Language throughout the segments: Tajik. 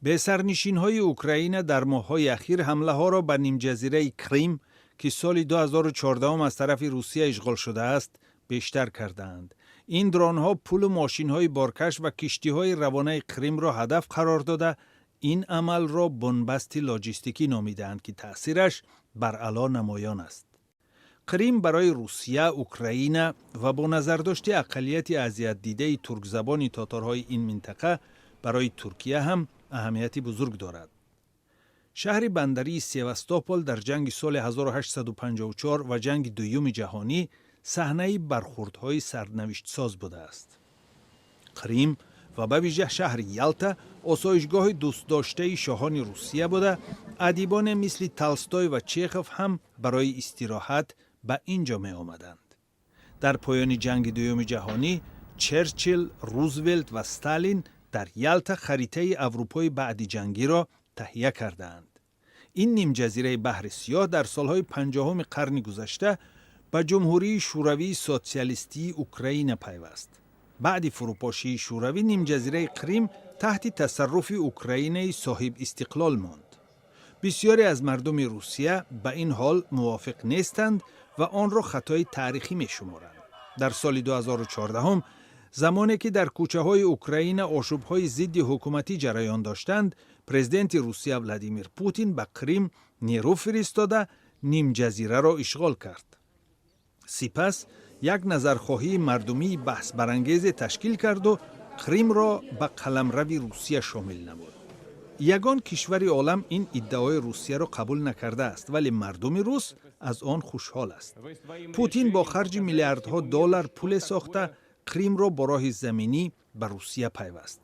Бесарнишинҳои Украина дар моҳҳои ахир ҳамлаҳоро ба нимҷазираи Крим, ки соли 2014 аз тарафи Русия ишғол шудааст, бештар кардаанд. Ин дронҳо пулу мошинҳои боркаш ва киштиҳои равонаи Қримро ҳадаф қарор дода, ин амалро бунбасти лоҷистикӣ номидаанд, ки таъсираш баръало намоён аст. Қрим барои Русия, Украина ва бо назардошти ақаллияти азиятдидаи туркзабони тоторҳои ин минтақа барои Туркия ҳам аҳамияти бузург дорад. Шаҳри бандарии Севастопол дар ҷанги соли 1854 ва Ҷанги Дуюми ҷаҳонӣ саҳнаи бархурдҳои сарнавиштсоз будааст. Қрим ва ба вижа шаҳри Ялта осоишгоҳи дӯстдоштаи шоҳони Русия буда, адибоне мисли Толстой ва Чехов ҳам барои истироҳат ба ин ҷо меомаданд. Дар поёни Ҷанги Дуюми ҷаҳонӣ Черчилл, Рузвелт ва Сталин дар Ялта харитаи Аврупои баъдиҷангиро таҳия кардаанд. Ин нимҷазираи Баҳри Сиёҳ дар солҳои 50-уми қарни гузашта ба Ҷумҳурии Шӯравии Социалистии Украина пайваст. Баъди фурӯпошии Шӯравӣ нимҷазираи Қрим таҳти тасарруфи Украинаи соҳибистиқлол монд. Бисёре аз мардуми Русия ба ин ҳол мувофиқ нестанд ва онро хатои таърихӣ мешуморанд. Дар соли 2014, замоне ки дар кӯчаҳои Украина ошӯбҳои зидди ҳукуматӣ ҷараён доштанд, президенти Русия Владимир Путин ба Қрим нерӯ фиристода, нимҷазираро ишғол кард. Сипас як назархоҳии мардумии баҳсбарангезе ташкил карду Қримро ба қаламрави Русия шомил намуд. Ягон кишвари олам ин иддаои Русияро қабул накардааст, вале мардуми рус аз он хушҳол аст. Путин бо харҷи миллиардҳо доллар пуле сохта, Қримро бо роҳи заминӣ ба Русия пайваст.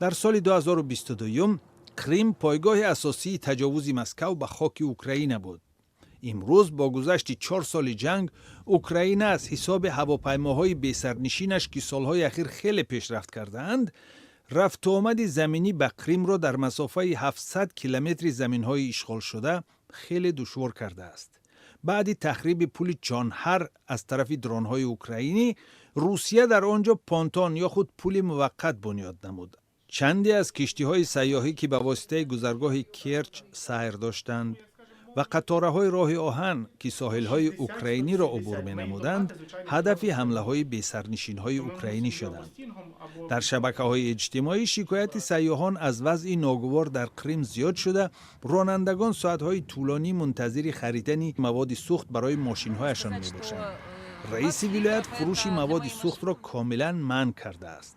Дар соли 2022 Қрим пойгоҳи асосии таҷовузи Москав ба хоки Украина буд. Имрӯз, бо гузашти 4 соли ҷанг, Украина аз ҳисоби ҳавопаймоҳои бесарнишинаш, ки солҳои ахир хеле пешрафт кардаанд, рафтуомади заминӣ ба Қримро дар масофаи 700 километри заминҳои ишғолшуда хеле душвор кардааст. Баъди тахриби пули Чонҳар аз тарафи дронҳои украинӣ, Русия дар он ҷо понтон ё худ пули муваққат бунёд намуд. Чанде аз киштиҳои сайёҳӣ, ки ба воситаи гузаргоҳи Керч сайр доштанд, ва қатораҳои роҳи оҳан, ки соҳилҳои украиниро убур менамуданд, ҳадафи ҳамлаҳои бесарнишинҳои украинӣ шуданд. Дар шабакаҳои иҷтимоӣ шикояти сайёҳон аз вазъи ногувор дар Қрим зиёд шуда, ронандагон соатҳои тӯлонӣ мунтазири харидани маводи сӯхт барои мошинҳояшон мебошанд. Раиси вилоят фурӯши маводи сӯхтро комилан манъ кардааст.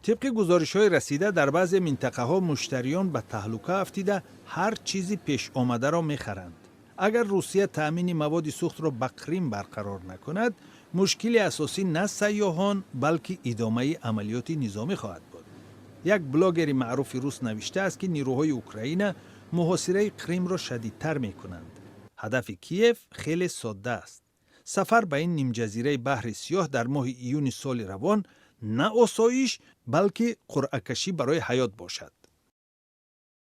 Тибқи гузоришҳои расида, дар баъзе минтақаҳо муштариён ба таҳлука афтида, ҳар чизи пешомадаро мехаранд. Агар Русия таъмини маводи сӯхтро ба Қрим барқарор накунад, мушкили асосӣ на сайёҳон, балки идомаи амалиёти низомӣ хоҳад буд. Як блогери маъруфи рус навиштааст, ки нирӯҳои Украина муҳосираи Қримро шадидтар мекунанд. Ҳадафи Киев хеле содда аст: сафар ба ин нимҷазираи Баҳри Сиёҳ дар моҳи июни соли равон на осоиш, балки қуръакашӣ барои ҳаёт бошад.